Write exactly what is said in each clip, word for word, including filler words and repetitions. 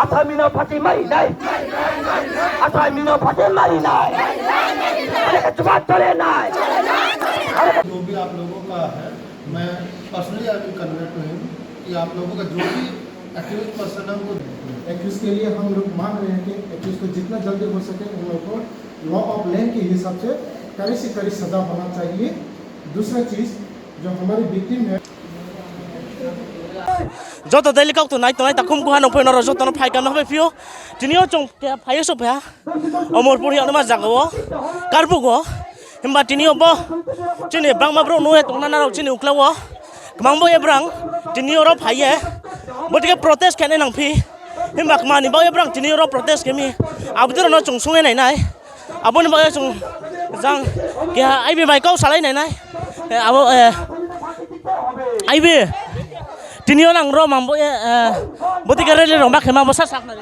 Asamino pati mari nai. Asamino pati mari nai. Are ke chuba chole nai. जो भी आप लोगों का है, मैं personally I will convey to him कि आप लोगों का जो भी accused person है, उनको एक्यूज के लिए हम लोग मांग रहे हैं कि एक्यूज को जितना जल्दी हो सके उन लोग को लॉ ऑफ लैंड के हिसाब से कड़ी से कड़ी सजा होना चाहिए। दूसरा चीज, जो हमारी विक्टिम है, Joto daily kok tongnai tongnai takhum kuha nung phai norok jotono phai kamna phai phio. Tini o chwng phai sok phai ha. Omorpur hi anuma jaga o. Karbuk o. Himba tini o bo. Chini bangma bro nung tongna narok chini ukla o. Kmang bo ebrang. Tini oro phai ye. Bo tike protest kene nang phi. Himba kmani bo ebrang tini oro protest kemi. Abdurano chwng sunge nai nai. Aboni bagwi chwng jang keha I B bai kok salai nai nai. Eh, abo, eh, I B. Tini o nang ro mambo, eh, eh, boti ke rally rok ma khe ma bo sa sak nai.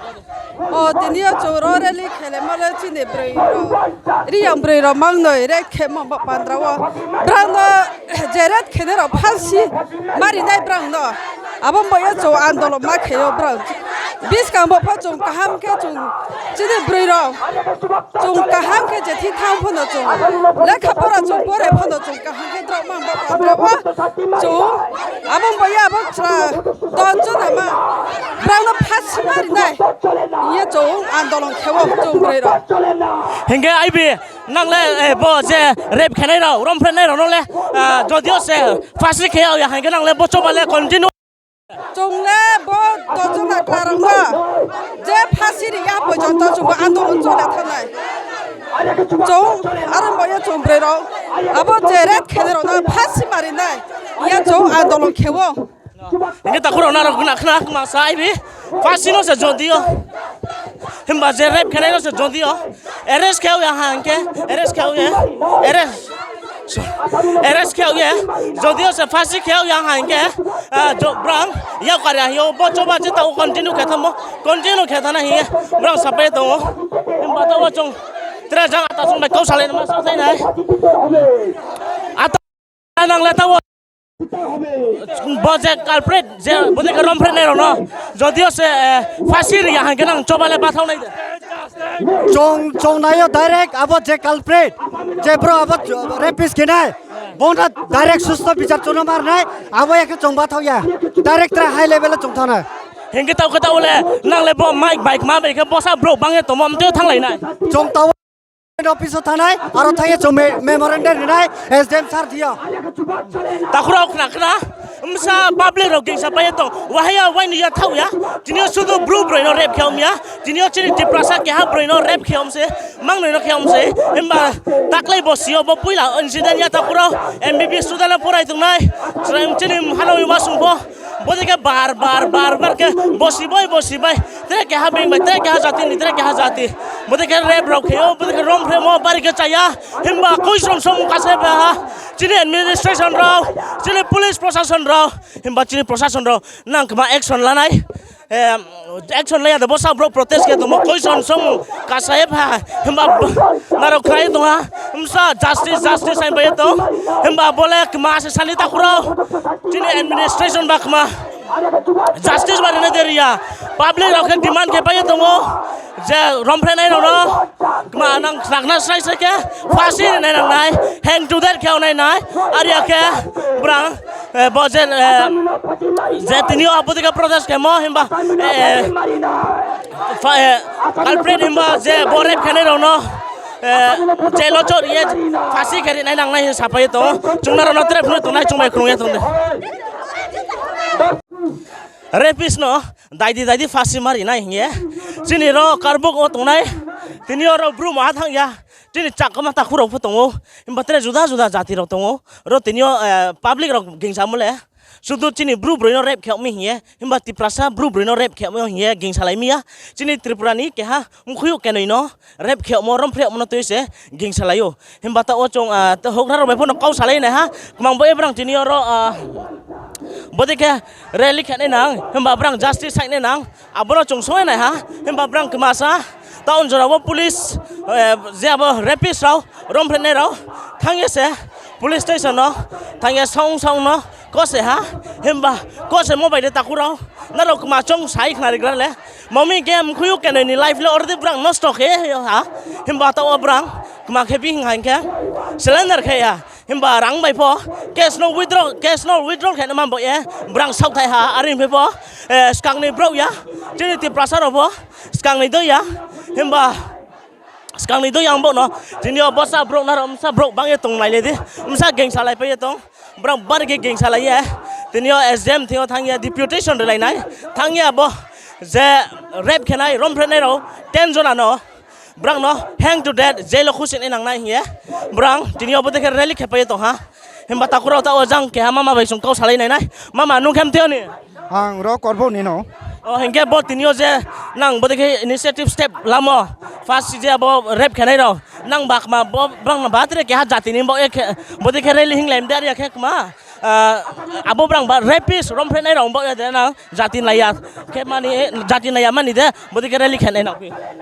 O tini o chwng ro rally khele ma le chini bwrwi rok. Riyang bwrwi rok mang noi re khe ma ba pandra o. Brang no Jerat khene rok phalsi marinai brang no. Abo boya chwng andolon ma kheyo brang. Biskang bo pho chwng kaham khe chwng chini bwrwi rok. Chwng kaham khe jethi thang phano chwng. Lekha pora chwng pore phano chwng kaham khe drop ma bo drop ma. Chwng abo boya abo chwra don chwng nama. Brang no phalsi marinai. Ye chwng andolon khewo chwng bwrwi rok. Hingke I B Nang le, eh, bo je rape khenai rok, rom phrenai rok no le, ah, jodio se phasi khe ya hingke nang le bo choba le continue. Chwng le bo dojon na klarang no je phasi ri ya porjonto chwng bo andolon chole thanai. Chwng aro bo ya chwng bwrwi rok abo je rape khenai rok no phasi marinai ya chwng andolon khewo. Hingke takhurok narok khna khna masa I B phasi no se jodio. Himba je rape khenai no se jodio. Arrest kheo ya ha hingke arrest kheo ya. Arrest. Arrest kheo ya. Jodio se phasi kheo ya ha hingke. Ah, jo brang ya karya yo bo choba je ta continue khe thamo. Continue khe thana hi. Brang sapai tongo. Himba ta wa chong. Tira jang ata chong bai kau salai ma sa sai nai. Ata Nang le tabo bo je culprit je boni ke rom phrenai rok no jodio se, eh, phasi ri ya hingke nang choba le bathau nai de. Chong, chong nayo direct abo je culprit je bro abo rapist khe nai bono direct susto bichar chwngno mar nai abo ya khe chong bathau ya direct tra high level chong thana. Hingke tau khe tau le nang le bo mic bike ma bai khe bosa bro bang ye tomo amtwi thanglai nai. Chong tau Office o thanai, aro thangye chwng me-, memorandum rinai, S D M sir thio. Takhurok khna khna, msa public rok gingsa pai tong, wahaya waini ya thauya, tini sudu bru broi no rape khe omya, tini chini Tiprasa keha broi no rape khe omse, mang noi no khe omse, himba taklai bo sio bo puila incident ya takhuro M B B student no porai tongnai, chini hano wasung bo, Bode khe bar, bar, bar, bar khe bosi bai, bosi bai. Tere keha beng bai, tere keha jati ni, tere keha jati. Bode khe rep rok khe o, bode khe rom phremo, bari khe chaya. Himba koi som som kase ba ha. Chini administration rok, chini police proshashan rok, himba chini proshashan rok nang kma action lanai. Em, action laya de bosa bro protest khe tomo koi som som kasa e pha. Himba narok khlai tongha. Himsa justice, justice hai bai tong. Himba bole kma se sani takhuro. Chini administration ba kma. Justice ba rene deriya. Public rok khe demand khe pai tongo. Je rom phrenai rok no. Kma nang khna khna srai srai khe. Phasi rinai nang nai. Hang to that khe onai nai. Arya khe. Brang. Eh, bo je, eh, je tini o abodika protest kemo himba, eh, fa-, eh, culprit himba je bo rape khenai rokno, eh, jail o chor ye phasi kheri nai nang nai hin sapai tongo. Chungna rokno tere phunui tongnai chungbai khunung ya tongde. Rapist no daidi daidi phasi mari nai hinge. Chini ro karbuk o tongnai. Tini oro brum a thang ya. Chini chakma takhurok pho tongo, himba tere juda juda jati rok tongo. Ro tini o, eh, public rok gingsa mole. Sudu chini bru broi no rape khe ongmi hiye, himba Tiprasa bru broi no rape khe ongmi hiye gingsa lai miya. Chini Tripura ni keha mkhuyu kenoi no rape khe omo rom phre omo no twi se gingsa laio. Himba ta o chong, ah, ta hokra rok bai pho no kau salai nai ha. Kmang bo ebrang tini oro, ah, bodi khe rally khe nai nang, himba brang justice sai nai nang. Abono chwng songwi naiha, himba brang kwmasa town jorao police, eh, je abo rapist rao, rom phrenai rao, thangye se Police station no thangya song song no kose ha, himba kose mo bai de takurao, narok ma chong sai khna rigra le, mami game khuyu kenoi ni life le already brang nosto khe ha, himba ta o brang kma khe bihing hain khe cylinder khe ya, himba rang bai pho case no withdraw, case no withdraw khe ma bo ye brang sau thai ha, ari phe pho, eh, skang ni bro ya, chini Tiprasa rok pho skang ni do ya, himba Skangni dui ang bono, tini o bwsa borok naro, bwsa borok bangya tong naile di, bwsa geng salai paiya tong, borok bari khe geng salaiya, tini o S D M thing o thangya deputation rwlainai, thangya bo je rape khenai, romphrenai rok ten jona no, borok no hang to death, jail o khusinai nangnai hinya, borok tini o bo dekhe rally khe paiya tong ha, himba takhurok ta o jang keha mama bai chwng kok salai nainai, mama nung khem tiyoni. Ang ro korbo nino. O hinkhe bo tini o je nang bo dekhe initiative step lamo. First je bo rape khenai rok. Nang bakma bo bang batre keha jati ni bo ekhe bo dekhe rally hing lem der ya khe kma. Ah, abo brang ba rapist romphrenai rok bo ya de nang jati naiya khe mani jati naiya mani de bo dekhe rally khenai nang.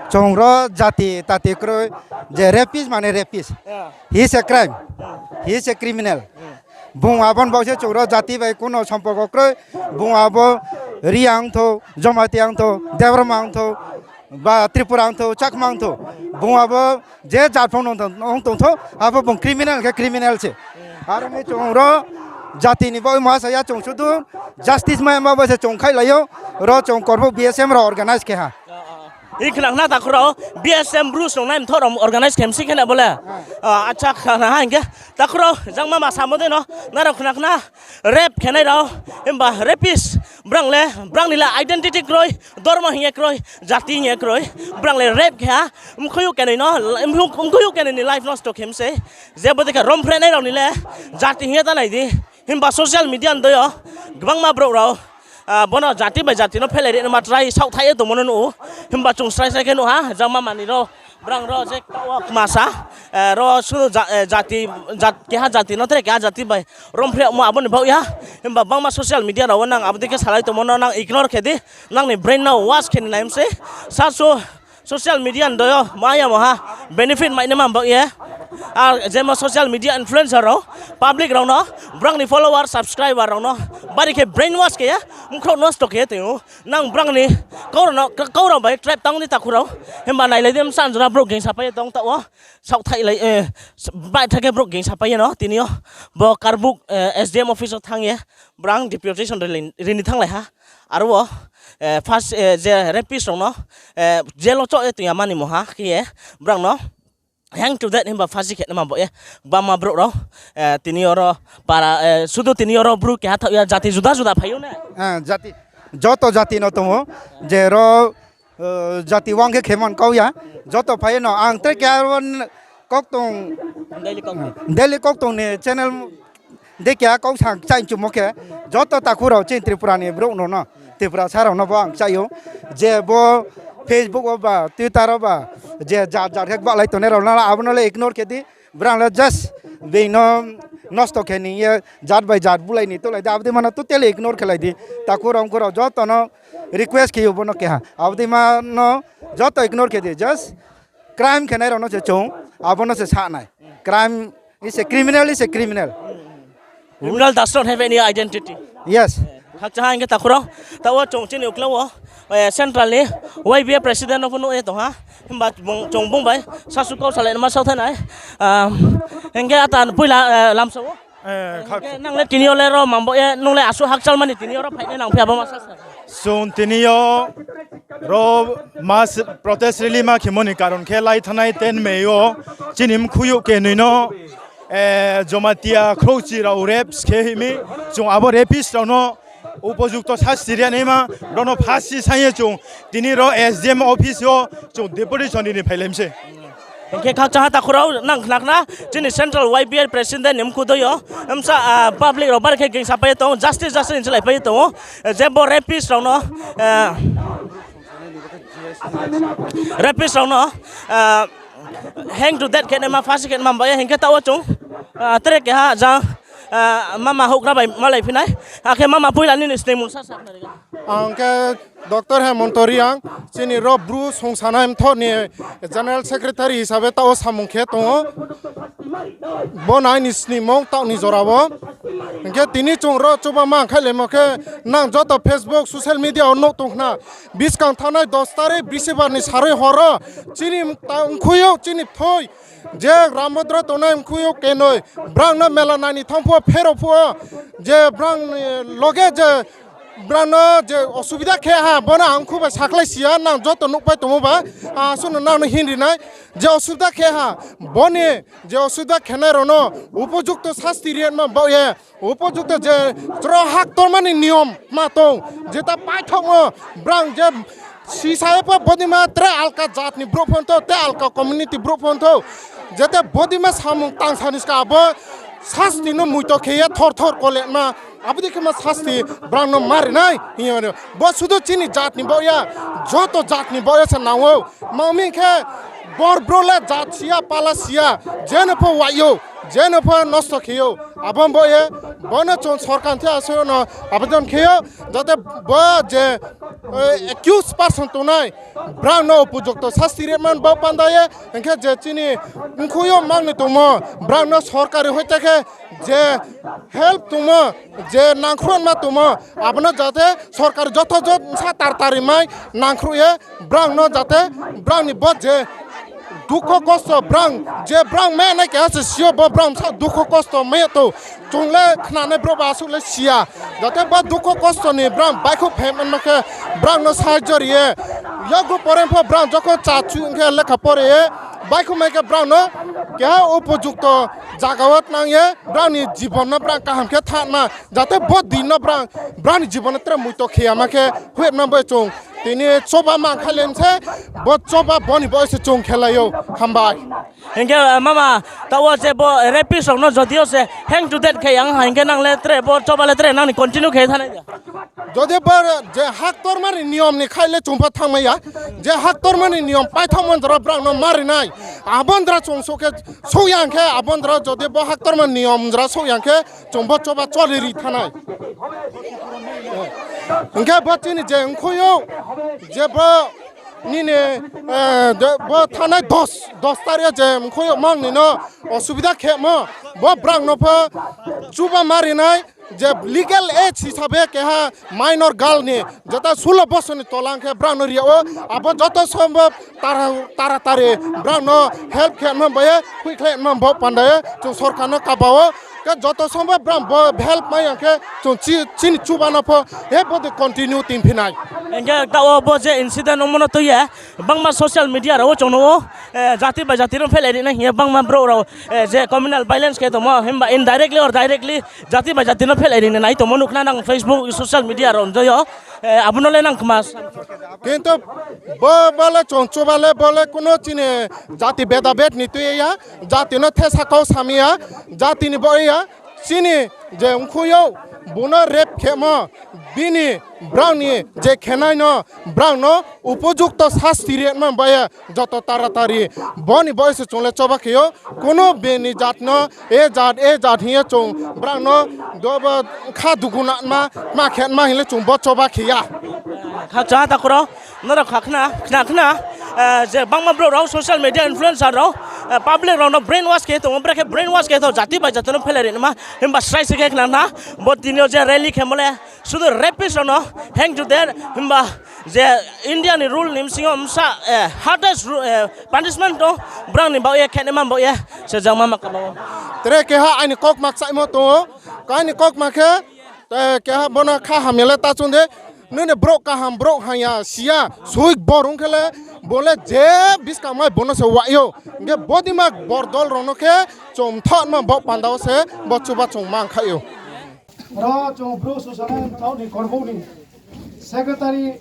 Chong ro jati tati kroi je rapist mane rapist. Yeah. He is a crime. He is a criminal. Bung abon bokse chukro jati bai kuno somporko kroi. Bung abo Riya wngtho, Jamatia wngtho, Debbarma wngtho, ba Tripura wngtho, Chakma wngtho. Bung abo je jat phano wngtho, wngtho, abo bung criminal khe criminal se. Aro ni chukro jati ni bai ma saya chung sudu justice ma ma bai se chung khai laio. Ro chung korbo B S M ro organize khe ha. I khna khna takhurao B S M Bruce rok nai mthorom organize khem si khena bole. Ah, acha khna ha hinkhe takhurao jang mama samo de no narok khna khna rape khenai rao himba rapist brang le brang ni le identity kroi dormo hinya kroi jati hinya kroi brang le rape khe ha mkhuyu kenai no mkhuyu kenai ni life nosto khem se je bo dekha romphrenai rok ni le jati hinya ta nai di. Himba social media ni doyo kwbangma borok rok, ah, bono jati bai jati no phelai rwna ma try saoh thai tongmano nugo. Himba chwng srai srai khe nuha, jang mama ni rok, borok rok je kma sa, eh, rok sunu ja-, eh, jati, jat-, keha jati no tere keha jati bai romphre mo aboni bagya. Himba bangma social media rok nang aboni khe salai tongmano nang ignore khe di, nang ni brain no wash khe ni nai mse. Sa so Social media ni doyo maya moha benefit mainai man bagye. Ar jemo social media influencer rok, public rok no, borok ni follower, subscriber rok no bari khe brainwash khe ya, mkhro nosto khe teo. Nang borok ni kaurok no, kaurok bai trap tang di takhurok. Himba nailai di msa anjora borok geng sapai tong ta o. Saoh thai lai, eh, bai thake borok geng sapai no tini o. Bo Karbuk, eh, S D M office o thang ye. Borok deputation rini, rini thang lai ha. Aro o, eh, first, eh, je rapist rok no, eh, jail o chok ye tongya mani moha khe ye borok no hang to death himba phasi khe ma bo ye bama borok rok, eh, tini oro para, eh, sudu tini oro bru keha thok ya jati juda juda phaio ne? Ah, jati, joto jati no tongo, je ro, eh, jati wang khe kheman kau ya, joto phai no ang tei khe aro n-, kok tong, daily kok tong. Daily kok tong ni channel. De kya kok sang chai chumo khe joto takhurok chini Tripura ni borok no, no Tripura sa rok no bo ang chaio je bo Facebook o ba Twitter o ba je jat jat khe balai tongnai rok no abono le ignore khe di borok le just bini no nosto khe ni ye jat bai jat bulai ni tolai di aboni mano totally ignore khe lai di takhurok wngkhorok joto no request khe yo bono keha aboni mano joto ignore khe di just Crime khenai rokno se chwng abono se sanai. Crime is a criminal, is a criminal. Criminal does not have any identity. Yes. Khakcha ha hingke takhurok, ta o chwng chini ukla o, eh, central ni Y B A president no phano e tongha. Himba bung, chwng bung bai sasu kok salai ma sathai nai. Ah, hingke ata puila, eh, lamsa o. Eh, kha- Hingke nang le tini o le ro mambo e, nung le asu hakchal mani tini o ro phainai nang phi abo ma sa sa. Chwng tini o ro mas protest rally ma khimoni karon khe lai thanai ten May o chini mkhuyu ke nui no, eh, Jomatia khrouchi rao rapes khe himi chwng abo rapist rao no upojukto sasti ryanai ma rok no phasi sanye chwng tini ro S D M office o chwng deputation rini phailaimse. Hingke khakcha ha takhurok nang khna khna chini central Y B A president ni mkhu doyo. Msa, ah, public rok bari khe geng sapai tongo, justice, justice hinwi chwlai pai tongo. Je bo rapist rok no, eh, rapist rok no, eh, hang to death khe ma phasi khe ma bai hingke ta o chwng, ah, tere keha jang, ah, mama hokra bai malai phinai. Akhe mama puila nini snengmung sa sa khna rega. Ang khe Doctor Hemanta Reang, chini ro Bru Songsanai Mthohni General Secretary hisabe tao samung khe tongo. Bo naini snimung taoni jorao. Hingkhe tini chwng ro chuba ma khailemo khe nang joto Facebook, social media o nuk tongkhna. Biskang thanai dos tarik Bisibar ni sarwi horo chini ta-, mkhuyo chini thoi je Ramodro tongnai mkhuyo kenoi brang no mela naini thangphuo pherop phuo je brang ni loge je brang no je osubida khe ha bono ang khubai saklai sia nang joto nukpai tongo ba aswk no nang no hinri nai je osubida khe ha boni je osubida khenai rok no upojukto sasti riyatma baoh ye. Upojukto je chwra hak tormani niyom ma tong, jeta paithokno brang je sisaya pa bodima tre alka jatni borok phonto, te alka community borok phonto, jeta bodima samung tangsa ni ska abo sasti no muito kheye thor thor koletma, abodi khema sasti brang no marinai hiyo. Bo sudu chini jatni boya, joto jatni boya se nango. Mami khe bor bro le jat sia pala sia, jeno pho wayo, jeno pho nosto khiyo. Abo bo ye, bono chwng sorkar the aswk no abedan khiyo, jate bo je, eh, accused person tongnai, brang no upojukto sasti rwman bo panda ye, hingkhe je chini mkhuyo mangni tongmo, brang no sorkari hoi ta khe je help tongmo, je nangkhorma tongmo, abono jate sorkar joto jot sa tar tari mai nangkhruye, brang no jate brang ni bo je dukho kosto brang je brang me nai keha se sio bo brang sa dukho kosto me to chungle khnane bro ba asuk le sia jate bo dukho kosto ni brang baikho phem no khe brang no sahajyo riye yago pore pho brang jokho cha chu khe lekha pore baikho mai khe brang no keha upojukto jaga o tnang ye brang ni jibon no brang kaham khe thana jate bo din no brang brang ni jibon no tre muito khiya ma khe huet ma bo chung tini choba ma khailem se bo choba boni bo se chung khelayo hambai. Hingke, eh, mama, ta o se bo rapist rok no jodio se hang to that khe yang hingke nang le tre bo choba le tre nang ni continue khe thanai. Jodi bo je hak tormani niyom ni khai le chumpa thangmaya, je hak tormani niyom paithak mandra brang no marinai, abondra chung sokhe soyang khe abondra jodi bo hak tormani niyom jra soyang khe chung bo choba choli ri thanai. Hingke bo chini je wngkhuyo je bo nini, eh, de, bo thanai dos, dos tario je wngkhuyo mang nino osubida khemo bo brang no pho chuba marinai. Je legal age hisabe keha minor girl ni jeta sulo bosor ni tola hwnkhe brang no rio abo joto sombhob tara, taratari brang no help khe man baye hui khlai man bo pandaye chung sorkar no kabao ke joto sombhob brang bo help mai hwnkhe chung chi, chini chuba no pho he bodi continue tin phinai. Hingke ta o bo je incident wngmano twi ya bangma social media rao chwngno o, eh, jati bai jati no phelai rina hiya bangma bro rao, eh, je communal violence khe tomo himba indirectly or directly jati bai jati no phelai rina nai tomo nukna nang Facebook social media rao njoyo, eh, abono le nang kma. Kintu bo bole choncho bale bole kuno chini jati beda bed ni twi ya jati no thesa kau samia jati ni bo ya chini je wngkhuyo bono rep khemo bini brang ni je khenai no brang no upojukto sasti rema baye joto taratari boni boyse chungle choba kheo kuno bini jat no e jat e jat hiye chung brang no dobo kha duguna ma ma khen ma hile chung bo choba khiya. Kha cha ta koro. Norok kha khna, khna, khna, eh, je bangma borok rok social media influencer rok, eh, public rok no brain wash khe tongo, brekhe brain wash khe tongo, jati bai jati no phelai rinma, himba srai se khe khna na, bo tini o je rally khe mole, sudu rapist rok no hang juder, himba je India ni rule ni bisingo msa, eh, hardest ru-, eh, punishment dong, brang ni bauye khe ma bauye, se jang ma ma kabo. Tere keha aini kok mak saimo tongo, kaini kok ma khe, eh, keha bono kha hamya le ta chunde, Nini borok kaham borok hanya siya suik borok wngkhe le bo le je bwskang mai bono se waio hingke bodima bordol rok no khe chwng thokma bok panda o se bo chuba chwng mang khaio. Oro chwng bru susana thokni korbokni secretary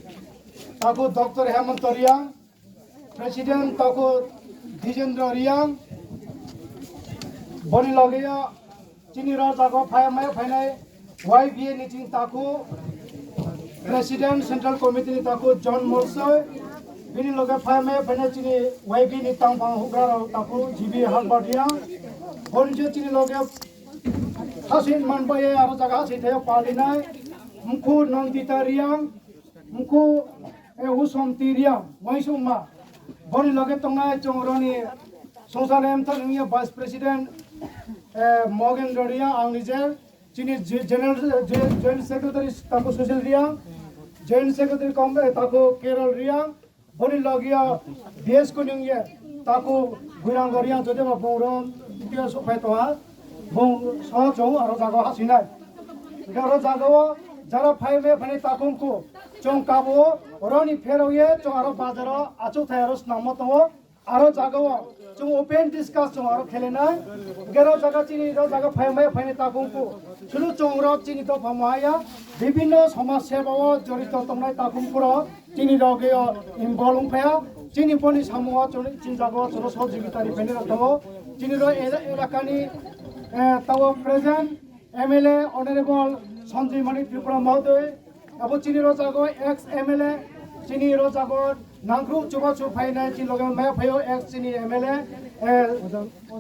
taku Doctor Hemant Reang, President taku Dijendra Reang, boni loge ya chini rajak o phai mai phainai Y B A ni chini taku President Central Committee ni taku John Molsoi, bini loge phai mai phainai chini Y B A ni tangphang hugra rok taku G B Hakbar Reang, boni je chini loge hasing man bai aro jaga hasing thaio palinai Mkhu Nandita Reang, Mukhu, eh, Usom T Riang, Waisungma. Boni loge tongnai chongroni Songsa Nemthok wngya Vice President, eh, Mogendra Riang, ang nije. Chini je-, General, je-, Joint Secretary Taku Sushil Riang, Joint Secretary Kom-, eh, Taku Carol Riang, boni logia B S Kuning ye Taku Guirang Riang jodeba bung rom tiya supai toha, bung so chong aro jago hasinai. Aro jago jara phai me phani takum ku chong kabo roni phero ye chong aro bazaro achuk thai aro snammo tongo. Aro jaga o chwng open discuss chwng aro khelenai. Gero jaga chini ro jaga phai mai phai ni takum ku. Chwlu chwng ro chini to phamo haya. Bibinno somaj seba o jorito tongnai takum ku ro chini ro ge o involve wng phaya. Chini boni samo o chwng chini jaga o chwng sohjogita ri phai ni ro tongo. Chini ro ela-, elaka ni, eh, tawo present M L A Honorable Sanjay Manik Tripura Mahoday, abo chini ro jago ex M L A, chini ro jago nangkru chuba chu phainai chini loge maya phaio ex chini M L A, eh,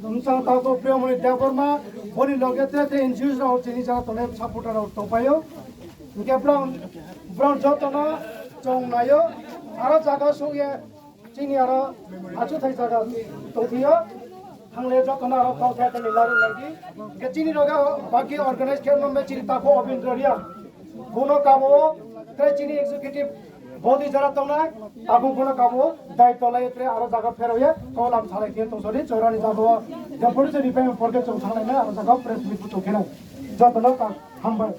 Mchang Tago Priyamoni Debbarma, boni loge te te N G Os rao chini jaga tongnai supporter rao tongpaio. Hingke brown, brown jotono chong naio, aro jaga sugye Chini aro achuthai jaga tongphio, thangle jotono aro kok khe tini lari lagi. Hingke chini rogo baki organize khe mangbe chini takhuk Obindra Riang. Bono kabo o, tei chini executive body jara tongnai, takhuk bono kabo o, daityo lai tei aro jaga pherao ye, kolam salai khe tongthokdi, chorani jaga o, jepori chini payment porke chong thanglai nai, aro jaga press meet bo tongkhe nai. Jotono ta hambai.